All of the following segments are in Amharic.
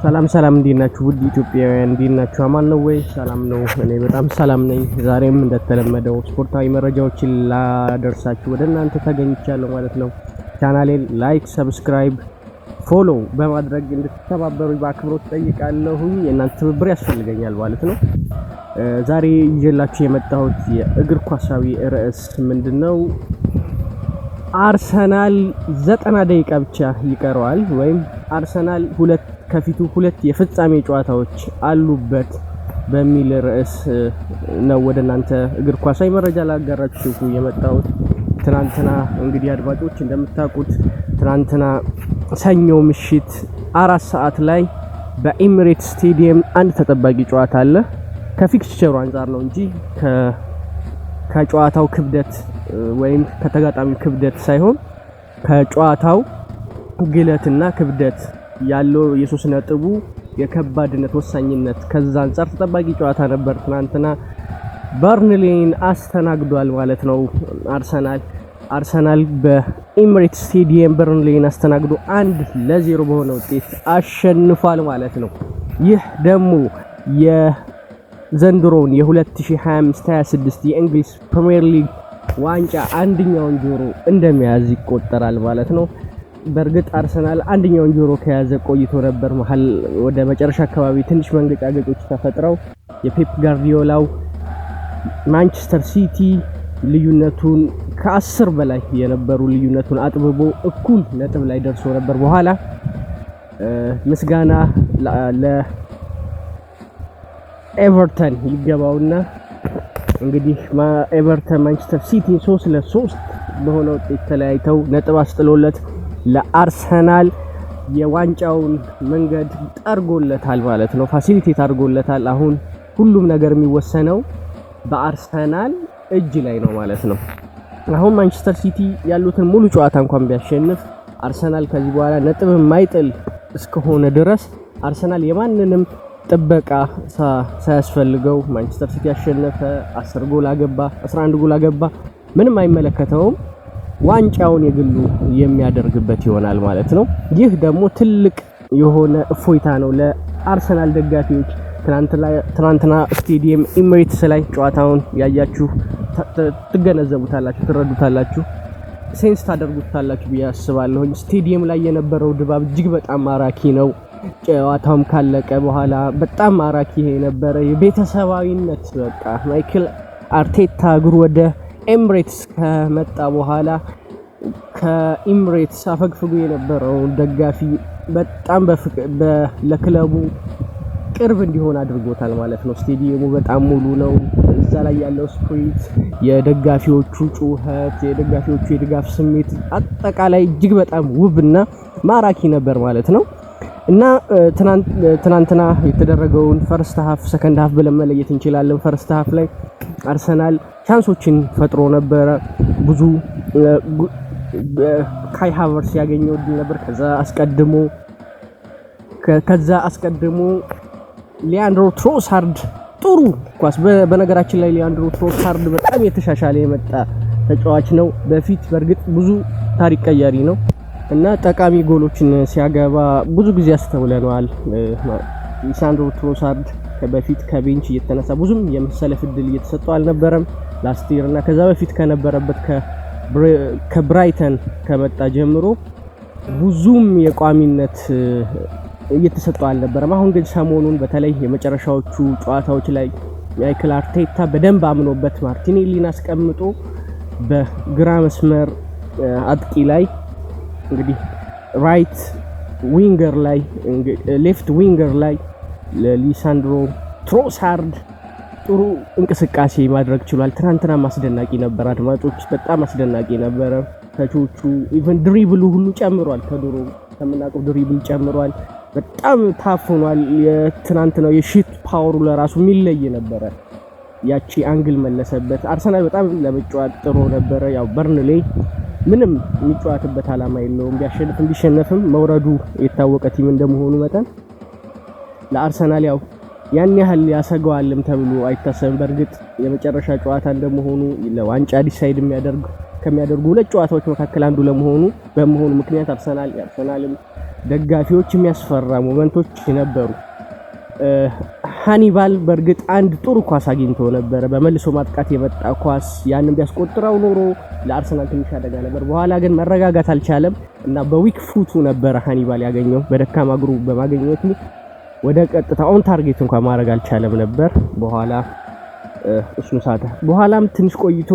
ሰላም ሰላም፣ እንዴት ናችሁ? ውድ ኢትዮጵያውያን እንዴት ናችሁ? አማን ነው ወይ? ሰላም ነው። እኔ በጣም ሰላም ነኝ። ዛሬም እንደተለመደው ስፖርታዊ መረጃዎችን ላደርሳችሁ ወደ እናንተ ተገኝቻለሁ ማለት ነው። ቻናሌን like፣ subscribe፣ follow በማድረግ እንድትተባበሩ በአክብሮት ጠይቃለሁኝ። የእናንተ ትብብር ያስፈልገኛል ማለት ነው። ዛሬ ይዤላችሁ የመጣሁት የእግር ኳሳዊ ርዕስ ምንድነው? አርሰናል 90 ደቂቃ ብቻ ይቀረዋል ወይም አርሰናል ሁለት ከፊቱ ሁለት የፍጻሜ ጨዋታዎች አሉበት በሚል ርዕስ ነው ወደ እናንተ እግር ኳሳዊ መረጃ ላጋራችሁ የመጣሁት። ትናንትና እንግዲህ አድማጮች እንደምታውቁት ትናንትና ሰኞ ምሽት 4 ሰዓት ላይ በኤሚሬትስ ስቴዲየም አንድ ተጠባቂ ጨዋታ አለ። ከ fixture ኡ አንጻር ነው እንጂ ከጨዋታው ክብደት ወይም ከተጋጣሚው ክብደት ሳይሆን ከጨዋታው ግለትና ክብደት ያለው የሶስት ነጥቡ የከባድነት ወሳኝነት ከዛ አንጻር ተጠባቂ ጨዋታ ነበር። ትናንትና በርንሌን አስተናግዷል ማለት ነው አርሰናል። አርሰናል በኤሚሬትስ ስቴዲየም በርንሌን አስተናግዶ 1-0 በሆነ ውጤት አሸንፏል ማለት ነው። ይህ ደግሞ የዘንድሮውን የ2025-26 የእንግሊዝ ፕሪሚየር ሊግ ዋንጫ አንደኛውን ጆሮ እንደመያዝ ይቆጠራል ማለት ነው። በእርግጥ አርሰናል አንደኛውን ጆሮ ከያዘ ቆይቶ ነበር። መሀል ወደ መጨረሻ አካባቢ ትንሽ መንገጫገጮች ተፈጥረው የፔፕ ጋርዲዮላው ማንቸስተር ሲቲ ልዩነቱን ከ10 በላይ የነበሩ ልዩነቱን አጥብቦ እኩል ነጥብ ላይ ደርሶ ነበር። በኋላ ምስጋና ለኤቨርተን ይገባውና እንግዲህ ኤቨርተን ማንቸስተር ሲቲን 3-3 በሆነ ውጤት ተለያይተው ነጥብ አስጥሎለት ለአርሰናል የዋንጫውን መንገድ ጠርጎለታል ማለት ነው። Facilitate አድርጎለታል። አሁን ሁሉም ነገር የሚወሰነው በአርሰናል እጅ ላይ ነው ማለት ነው። አሁን ማንቸስተር ሲቲ ያሉትን ሙሉ ጨዋታ እንኳን ቢያሸንፍ አርሰናል ከዚህ በኋላ ነጥብ የማይጥል እስከሆነ ድረስ አርሰናል የማንንም ጥበቃ ሳያስፈልገው ማንቸስተር ሲቲ ያሸነፈ፣ 10 ጎል አገባ፣ 11 ጎል አገባ፣ ምንም አይመለከተውም። ዋንጫውን የግሉ የሚያደርግበት ይሆናል ማለት ነው። ይህ ደግሞ ትልቅ የሆነ እፎይታ ነው ለአርሰናል ደጋፊዎች። ትናንትና ስቴዲየም ኤሚሬትስ ላይ ጨዋታውን ያያችሁ ትገነዘቡታላችሁ፣ ትረዱታላችሁ፣ sense ታደርጉታላችሁ ብዬ አስባለሁኝ። ስቴዲየም ላይ የነበረው ድባብ እጅግ በጣም ማራኪ ነው። ጨዋታውም ካለቀ በኋላ በጣም ማራኪ የነበረ የቤተሰባዊነት፣ በቃ ማይክል አርቴታ እግሩ ወደ ኤምሬትስ ከመጣ በኋላ ከኤምሬትስ አፈግፍጎ የነበረውን ደጋፊ በጣም ለክለቡ ቅርብ እንዲሆን አድርጎታል ማለት ነው። ስቴዲየሙ በጣም ሙሉ ነው። እዛ ላይ ያለው spirit፣ የደጋፊዎቹ ጩኸት፣ የደጋፊዎቹ የድጋፍ ስሜት አጠቃላይ እጅግ በጣም ውብና ማራኪ ነበር ማለት ነው። እና ትናንትና የተደረገውን first half፣ second half ብለን መለየት እንችላለን። First half ላይ አርሰናል chance ኦችን ፈጥሮ ነበረ። ብዙ ካይ ሃቨርስ ያገኘው እድል ነበር። ከዛ አስቀድሞ ሊያንድሮ ትሮሳርድ ጥሩ ኳስ። በነገራችን ላይ ሊያንድሮ ትሮሳርድ በጣም የተሻሻለ የመጣ ተጫዋች ነው። በፊት በእርግጥ ብዙ ታሪክ ቀያሪ ነው እና ጠቃሚ ጎሎችን ሲያገባ ብዙ ጊዜ አስተውለነዋል። ሊሳንድሮ ትሮሳርድ በፊት ከ bench እየተነሳ ብዙም የመሰለፍ እድል እየተሰጠው አልነበረም። Last year እና ከዛ በፊት ከነበረበት ከብራይተን ከመጣ ጀምሮ ብዙም የቋሚነት እየተሰጠው አልነበረም። አሁን ግን ሰሞኑን በተለይ የመጨረሻዎቹ ጨዋታዎች ላይ ማይክል አርቴታ በደንብ አምኖበት ማርቲኔሊን አስቀምጦ በግራ መስመር አጥቂ ላይ፣ እንግዲህ right winger ላይ፣ left winger ላይ ሊሳንድሮ ትሮሳርድ ጥሩ እንቅስቃሴ ማድረግ ችሏል። ትናንትና አስደናቂ ነበር አድማጮች፣ በጣም አስደናቂ ነበረ። Touch ኦቹ፣ even dribble ኡ ሁሉ ጨምሯል። ከድሮ ከምናውቀው dribble ጨምሯል። በጣም tough ሆኗል። የትናንትናው የ shoot power ኡ ለራሱ የሚለይ ነበረ። ያቺ angle መለሰበት። አርሰናል በጣም ለመጫወት ጥሩ ነበረ። ያው በርንሌ ምንም የሚጫወትበት አላማ የለውም። ቢያሸንፍም ቢሸነፍም መውረዱ የታወቀ team እንደመሆኑ መጠን ለአርሰናል ያው ያን ያህል ያሰገዋልም ተብሎ አይታሰብም። በእርግጥ የመጨረሻ ጨዋታ እንደመሆኑ ለዋንጫ decide የሚያደርግ ከሚያደርጉ ሁለት ጨዋታዎች መካከል አንዱ ለመሆኑ በመሆኑ ምክንያት አርሰናል የአርሰናልም ደጋፊዎች የሚያስፈራ moment ኦች ነበሩ። ሃኒባል በእርግጥ አንድ ጥሩ ኳስ አግኝቶ ነበረ፣ በመልሶ ማጥቃት የመጣ ኳስ። ያንን ቢያስቆጥረው ኖሮ ለአርሰናል ትንሽ አደጋ ነበር። በኋላ ግን መረጋጋት አልቻለም እና በ weak foot ኡ ነበረ ሃኒባል ያገኘው። በደካማ እግሩ በማግኘቱ ወደ ቀጥታ on target እንኳን ማድረግ አልቻለም ነበር። በኋላ እሱን ሳተ። በኋላም ትንሽ ቆይቶ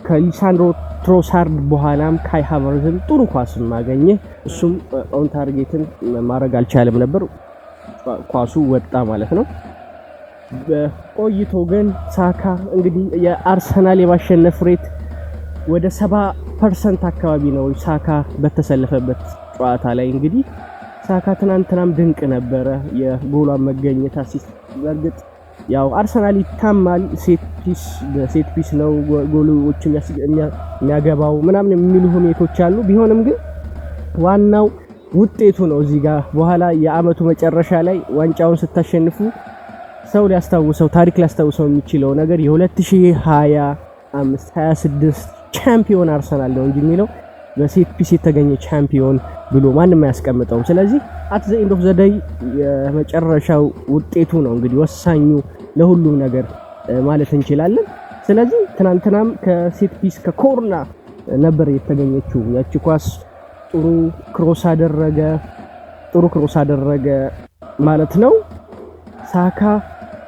ከሊሳንድሮ ትሮሳርድ በኋላም ካይ ሃቨርዝን ጥሩ ኳስም አገኘ። እሱም on target ን ማድረግ አልቻለም ነበር። ኳሱ ወጣ ማለት ነው። ቆይቶ ግን ሳካ፣ እንግዲህ የአርሰናል የማሸነፍ rate ወደ 70% አካባቢ ነው ሳካ በተሰለፈበት ጨዋታ ላይ። እንግዲህ ሳካ ትናንትናም ድንቅ ነበረ። የጎሏን መገኘት፣ assist። በእርግጥ ያው አርሰናል ይታማል፣ set piece፣ በ set piece ነው ጎሎች የሚያገባው ምናምን የሚሉ ሁኔቶች አሉ። ቢሆንም ግን ዋናው ውጤቱ ነው። እዚህ ጋር በኋላ የአመቱ መጨረሻ ላይ ዋንጫውን ስታሸንፉ ሰው ሊያስታውሰው፣ ታሪክ ሊያስታውሰው የሚችለው ነገር የ2025 26 ቻምፒዮን አርሰናል ነው እንጂ የሚለው በ set piece የተገኘ ቻምፒዮን ብሎ ማንም አያስቀምጠውም። ስለዚህ at the end of the day የመጨረሻው ውጤቱ ነው እንግዲህ ወሳኙ ለሁሉም ነገር ማለት እንችላለን። ስለዚህ ትናንትናም ከ set piece፣ ከ corner ነበር የተገኘችው ያቺ ኳስ። ጥሩ cross አደረገ፣ ጥሩ cross አደረገ ማለት ነው ሳካ።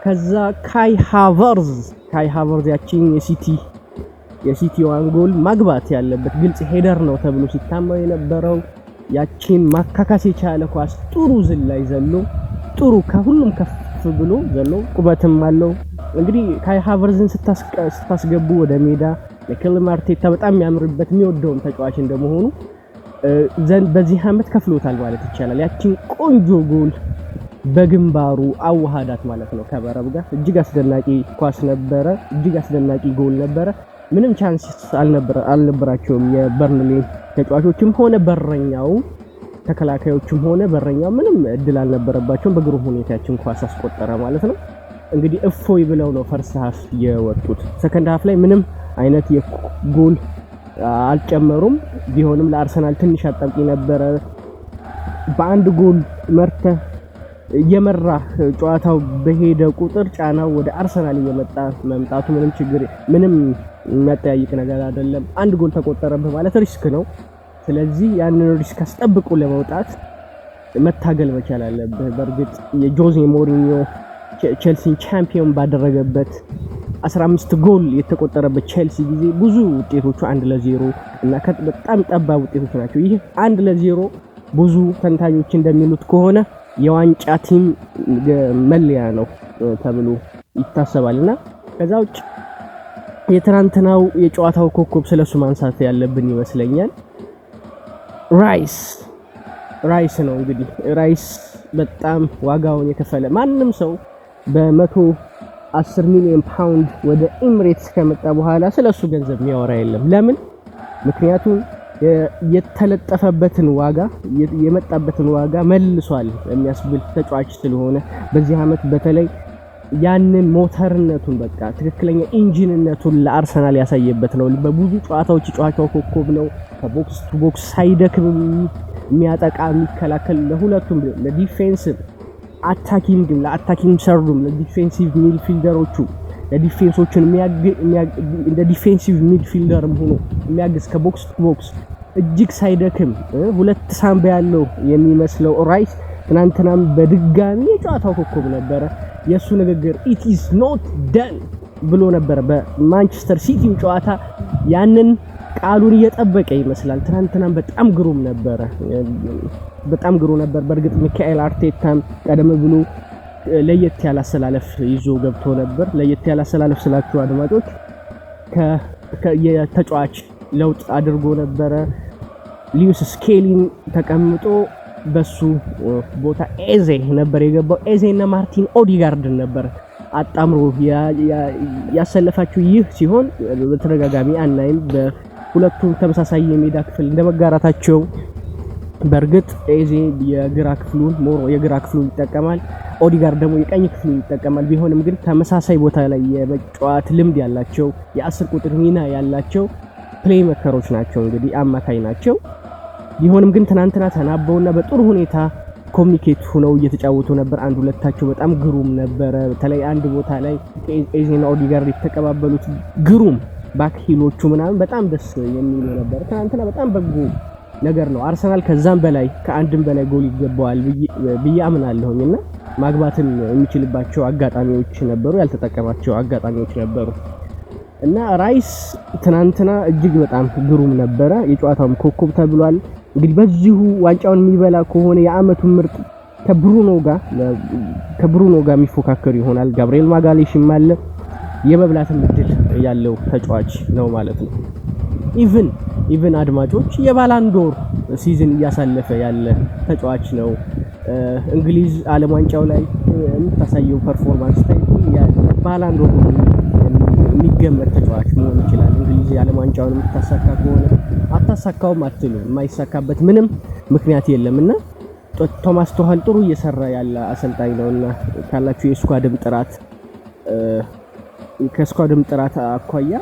ከዛ ካይ ሃቨርዝ ያቺን የሲቲዋን ጎል ማግባት ያለበት ግልጽ header ነው ተብሎ ሲታማ የነበረው ያቺን ማካካስ የቻለ ኳስ ጥሩ ዝላይ ዘሎ፣ ጥሩ ከሁሉም ከፍ ብሎ ዘሎ፣ ቁመትም አለው። እንግዲህ ካይ ሃቨርዝን ስታስገቡ ወደ ሜዳ ሚኬል አርቴታ በጣም የሚያምርበት፣ የሚወደውም ተጫዋች እንደመሆኑ ዘንድ በዚህ አመት ከፍሎታል ማለት ይቻላል። ያቺን ቆንጆ ጎል በግንባሩ አዋሃዳት ማለት ነው ከመረብ ጋር። እጅግ አስደናቂ ኳስ ነበረ። እጅግ አስደናቂ ጎል ነበረ። ምንም chance አልነበራቸውም የበርንሌ ተጫዋቾችም ሆነ በረኛው፣ ተከላካዮችም ሆነ በረኛው ምንም እድል አልነበረባቸውም። በግሩም ሁኔታ ያችን ኳስ አስቆጠረ ማለት ነው። እንግዲህ እፎይ ብለው ነው first half የወጡት። Second half ላይ ምንም አይነት የጎል አልጨመሩም። ቢሆንም ለአርሰናል ትንሽ አጣብቂኝ ነበረ። በአንድ ጎል መርተህ እየመራ ጨዋታው በሄደ ቁጥር ጫናው ወደ አርሰናል እየመጣ መምጣቱ ምንም ችግር፣ ምንም የሚያጠያይቅ ነገር አይደለም። አንድ ጎል ተቆጠረብህ ማለት risk ነው። ስለዚህ ያንን risk አስጠብቆ ለመውጣት መታገል መቻል አለብህ። በእርግጥ የጆዜ ሞሪኒዮ ቼልሲን ቻምፒዮን ባደረገበት፣ 15 ጎል የተቆጠረበት ቼልሲ ጊዜ ብዙ ውጤቶቹ 1-0 እና በጣም ጠባብ ውጤቶች ናቸው። ይህ 1-0 ብዙ ተንታኞች እንደሚሉት ከሆነ የዋንጫ team መለያ ነው ተብሎ ይታሰባል። እና ከዛ ውጭ የትናንትናው የጨዋታው ኮከብ ስለሱ ማንሳት ያለብን ይመስለኛል። ራይስ፣ ራይስ ነው። እንግዲህ ራይስ በጣም ዋጋውን የከፈለ፣ ማንም ሰው በ110 ሚሊዮን ፓውንድ ወደ ኤምሬትስ ከመጣ በኋላ ስለሱ ገንዘብ የሚያወራ የለም። ለምን? ምክንያቱም የተለጠፈበትን ዋጋ፣ የመጣበትን ዋጋ መልሷል የሚያስብል ተጫዋች ስለሆነ፣ በዚህ አመት በተለይ ያንን ሞተርነቱን፣ በቃ ትክክለኛ engine ነቱን ለአርሰናል ያሳየበት ነው። በብዙ ጨዋታዎች ጨዋታው ኮከብ ነው። ከ box to box ሳይደክም የሚያጠቃ፣ የሚከላከል፣ ለሁለቱም ለ defense attacking፣ ለ attacking third ኡም፣ ለ defensive midfielder ኦቹ፣ ለ defense ኦቹን እንደ defensive midfielder ም ሆኖ የሚያግዝ፣ ከ box to box እጅግ ሳይደክም ሁለት ሳምባ ያለው የሚመስለው ራይስ ትናንትናም በድጋሚ የጨዋታው ኮከብ ነበረ። የእሱ ንግግር "It is not done" ብሎ ነበረ። በማንቸስተር ሲቲው ጨዋታ ያንን ቃሉን እየጠበቀ ይመስላል። ትናንትናም በጣም ግሩም ነበረ፣ በጣም ግሩም ነበር። በእርግጥ ሚካኤል አርቴታም ቀደም ብሎ ለየት ያለ አሰላለፍ ይዞ ገብቶ ነበር። ለየት ያለ አሰላለፍ ስላችሁ አድማጮች የተጫዋች ለውጥ አድርጎ ነበረ። ሊዊስ ስኬሊን ተቀምጦ በሱ ቦታ ኤዜ ነበር የገባው። ኤዜ እና ማርቲን ኦዲጋርድን ነበር አጣምሮ ያሰለፋቸው። ይህ ሲሆን በተደጋጋሚ አናይም። በሁለቱም ተመሳሳይ የሜዳ ክፍል እንደመጋራታቸው በእርግጥ ኤዜ የግራ ክፍሉን more የግራ ክፍሉን ይጠቀማል፣ ኦዲጋርድ ደግሞ የቀኝ ክፍሉን ይጠቀማል። ቢሆንም ግን ተመሳሳይ ቦታ ላይ የመጫወት ልምድ ያላቸው፣ የ10 ቁጥር ሚና ያላቸው playmaker ኦች ናቸው። እንግዲህ አማካይ ናቸው። ቢሆንም ግን ትናንትና ተናበውና በጥሩ ሁኔታ communicate ሆነው እየተጫወቱ ነበር። አንድ ሁለታቸው በጣም ግሩም ነበረ። በተለይ አንድ ቦታ ላይ ኤዜና ኦዲጋርድ የተቀባበሉት ግሩም back heel ኦቹ ምናምን በጣም ደስ የሚሉ ነበር። ትናንትና በጣም በጎ ነገር ነው። አርሰናል ከዛም በላይ ከአንድም በላይ ጎል ይገባዋል ብዬ አምናለሁኝ እና ማግባትም የሚችልባቸው አጋጣሚዎች ነበሩ፣ ያልተጠቀማቸው አጋጣሚዎች ነበሩ። እና ራይስ ትናንትና እጅግ በጣም ግሩም ነበረ። የጨዋታውም ኮከብ ተብሏል። እንግዲህ በዚሁ ዋንጫውን የሚበላ ከሆነ የአመቱ ምርጥ ከብሩኖ ጋር የሚፎካከር ይሆናል። ጋብሪኤል ማጋሌሽም አለ፣ የመብላትም እድል ያለው ተጫዋች ነው ማለት ነው። Even አድማጮች፣ የባላንዶር season እያሳለፈ ያለ ተጫዋች ነው። እንግሊዝ ዓለም ዋንጫው ላይ የምታሳየው performance ታይቶ ባላንዶር የሚገመት ተጫዋች መሆን ይችላል። እንግሊዝ የዓለም ዋንጫውን የምታሳካ ከሆነ አታሳካውም አትሉም። የማይሳካበት ምንም ምክንያት የለም እና ቶማስ ቱኸል ጥሩ እየሰራ ያለ አሰልጣኝ ነው እና ካላችሁ የ squad ም ጥራት ከ squad ም ጥራት አኳያ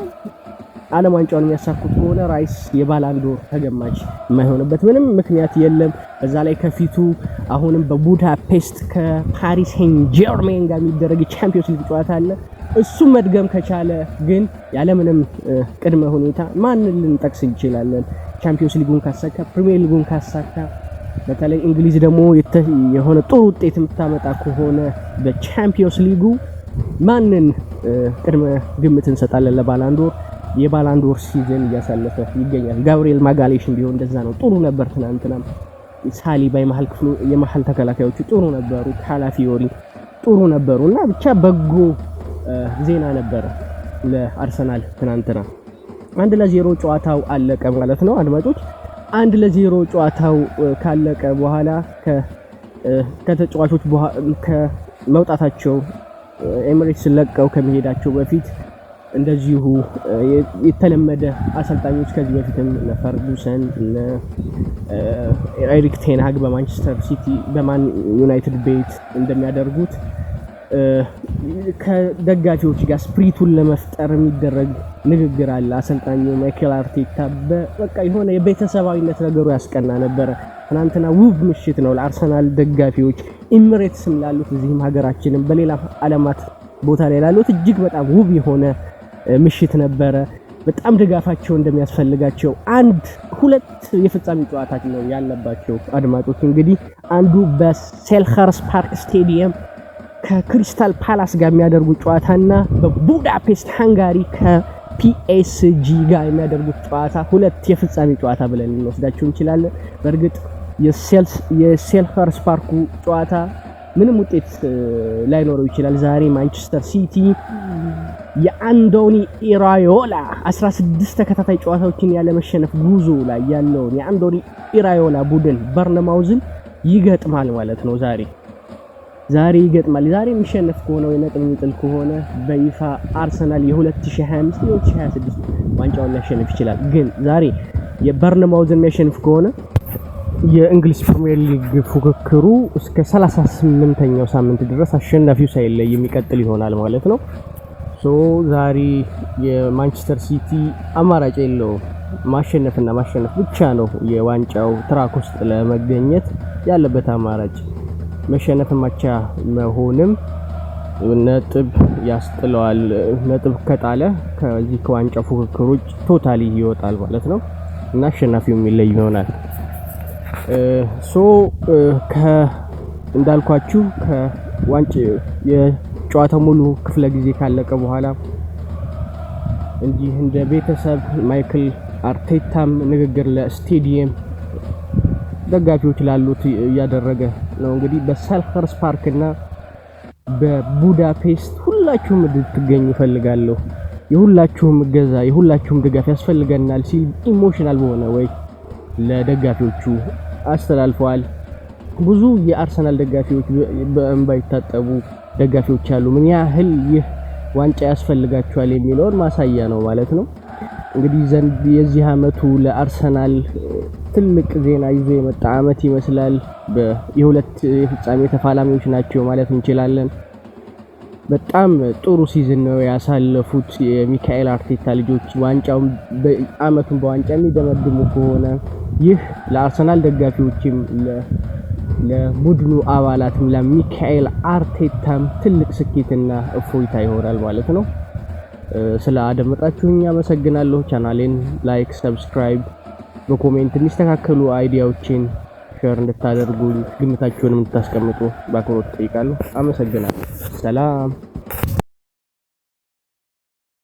ዓለም ዋንጫውን የሚያሳኩት ከሆነ ራይስ የባላንዶር ተገማች የማይሆንበት ምንም ምክንያት የለም። በዛ ላይ ከፊቱ አሁንም በቡዳፔስት ከፓሪስ ሴን ጀርሜን ጋር የሚደረግ የቻምፒዮንስ ሊግ ጨዋታ አለ። እሱም መድገም ከቻለ ግን ያለምንም ቅድመ ሁኔታ ማንን ልንጠቅስ እንችላለን? ቻምፒዮንስ ሊጉን ካሳካ፣ ፕሪሚየር ሊጉን ካሳካ፣ በተለይ እንግሊዝ ደግሞ የሆነ ጥሩ ውጤት የምታመጣ ከሆነ በቻምፒዮንስ ሊጉ ማንን ቅድመ ግምት እንሰጣለን ለባላንዶር? የባላንዶር season እያሳለፈ ይገኛል። ጋብሪኤል ማጋሌሽን ቢሆን እንደዛ ነው። ጥሩ ነበር ትናንትና። ሳሊባ የመሀል ክፍሉ የመሀል ተከላካዮቹ ጥሩ ነበሩ። ካላፊዮሪ ጥሩ ነበሩ እና ብቻ በጎ ዜና ነበረ ለአርሰናል ትናንትና። 1-0 ጨዋታው አለቀ ማለት ነው አድማጮች። 1-0 ጨዋታው ካለቀ በኋላ ከተጫዋቾች ከመውጣታቸው፣ ኤሚሬትስ ለቀው ከመሄዳቸው በፊት እንደዚሁ የተለመደ አሰልጣኞች ከዚህ በፊትም እነ ፈርጉሰን፣ እነ ኤሪክ ቴንሃግ በማንቸስተር ሲቲ፣ በማን ዩናይትድ ቤት እንደሚያደርጉት ከደጋፊዎች ጋር spirit ኡን ለመፍጠር የሚደረግ ንግግር አለ። አሰልጣኙ ማይኬል አርቴታ በቃ የሆነ የቤተሰባዊነት ነገሩ ያስቀና ነበረ። ትናንትና ውብ ምሽት ነው ለአርሰናል ደጋፊዎች፣ ኤሚሬትስም ላሉት፣ እዚህም ሀገራችንም በሌላ ዓለማት ቦታ ላይ ላሉት እጅግ በጣም ውብ የሆነ ምሽት ነበረ። በጣም ድጋፋቸው እንደሚያስፈልጋቸው አንድ ሁለት የፍጻሜ ጨዋታ ነው ያለባቸው አድማጮች። እንግዲህ አንዱ በሴልኸርስት ፓርክ ስቴዲየም ከክሪስታል ፓላስ ጋር የሚያደርጉት ጨዋታና በቡዳፔስት ሃንጋሪ ከፒኤስጂ ጋር የሚያደርጉት ጨዋታ ሁለት የፍጻሜ ጨዋታ ብለን ልንወስዳቸው እንችላለን። በእርግጥ የሴልኸርስት ፓርኩ ጨዋታ ምንም ውጤት ላይኖረው ይችላል። ዛሬ ማንቸስተር ሲቲ የአንዶኒ ኢራዮላ 16 ተከታታይ ጨዋታዎችን ያለመሸነፍ ጉዞ ላይ ያለውን የአንዶኒ ኢራዮላ ቡድን በርነማውዝን ይገጥማል ማለት ነው። ዛሬ ይገጥማል። ዛሬ የሚሸነፍ ከሆነ ወይ ነጥብ የሚጥል ከሆነ በይፋ አርሰናል የ2025 የ2026 ዋንጫውን ሊያሸንፍ ይችላል። ግን ዛሬ የበርነማውዝን የሚያሸንፍ ከሆነ የእንግሊዝ ፕሪሚየር ሊግ ፉክክሩ እስከ 38ኛው ሳምንት ድረስ አሸናፊው ሳይለይ የሚቀጥል ይሆናል ማለት ነው። So ዛሬ የማንቸስተር ሲቲ አማራጭ የለውም። ማሸነፍና ማሸነፍ ብቻ ነው የዋንጫው track ውስጥ ለመገኘት ያለበት አማራጭ። መሸነፍ አቻ መሆንም ነጥብ ያስጥለዋል። ነጥብ ከጣለ ከዚህ ከዋንጫው ፉክክር ውጭ totally ይወጣል ማለት ነው እና አሸናፊው የሚለይ ይሆናል። So እንዳልኳችሁ ከዋንጭ የጨዋታው ሙሉ ክፍለ ጊዜ ካለቀ በኋላ እንዲህ እንደ ቤተሰብ ማይክል አርቴታም ንግግር ለስቴዲየም ደጋፊዎች ላሉት እያደረገ ነው። እንግዲህ በሰልኸርስት ፓርክ እና በቡዳፔስት ሁላችሁም እንድትገኙ እፈልጋለሁ። የሁላችሁም እገዛ፣ የሁላችሁም ድጋፍ ያስፈልገናል ሲል emotional በሆነ ወይ ለደጋፊዎቹ አስተላልፈዋል። ብዙ የአርሰናል ደጋፊዎች፣ በእንባ የታጠቡ ደጋፊዎች አሉ። ምን ያህል ይህ ዋንጫ ያስፈልጋቸዋል የሚለውን ማሳያ ነው ማለት ነው። እንግዲህ ዘንድ የዚህ አመቱ ለአርሰናል ትልቅ ዜና ይዞ የመጣ አመት ይመስላል። የሁለት የፍጻሜ ተፋላሚዎች ናቸው ማለት እንችላለን። በጣም ጥሩ season ነው ያሳለፉት የሚካኤል አርቴታ ልጆች። ዋንጫውን አመቱን በዋንጫ የሚደመድሙ ከሆነ ይህ ለአርሰናል ደጋፊዎችም ለቡድኑ አባላትም ለሚካኤል አርቴታም ትልቅ ስኬትና እፎይታ ይሆናል ማለት ነው። ስለ አደመጣችሁኝ አመሰግናለሁ። ቻናሌን like፣ subscribe፣ በ comment የሚስተካከሉ idea ዎችን share እንድታደርጉኝ ግምታችሁንም እንድታስቀምጡ በአክብሮት እጠይቃለሁ። አመሰግናለሁ። ሰላም።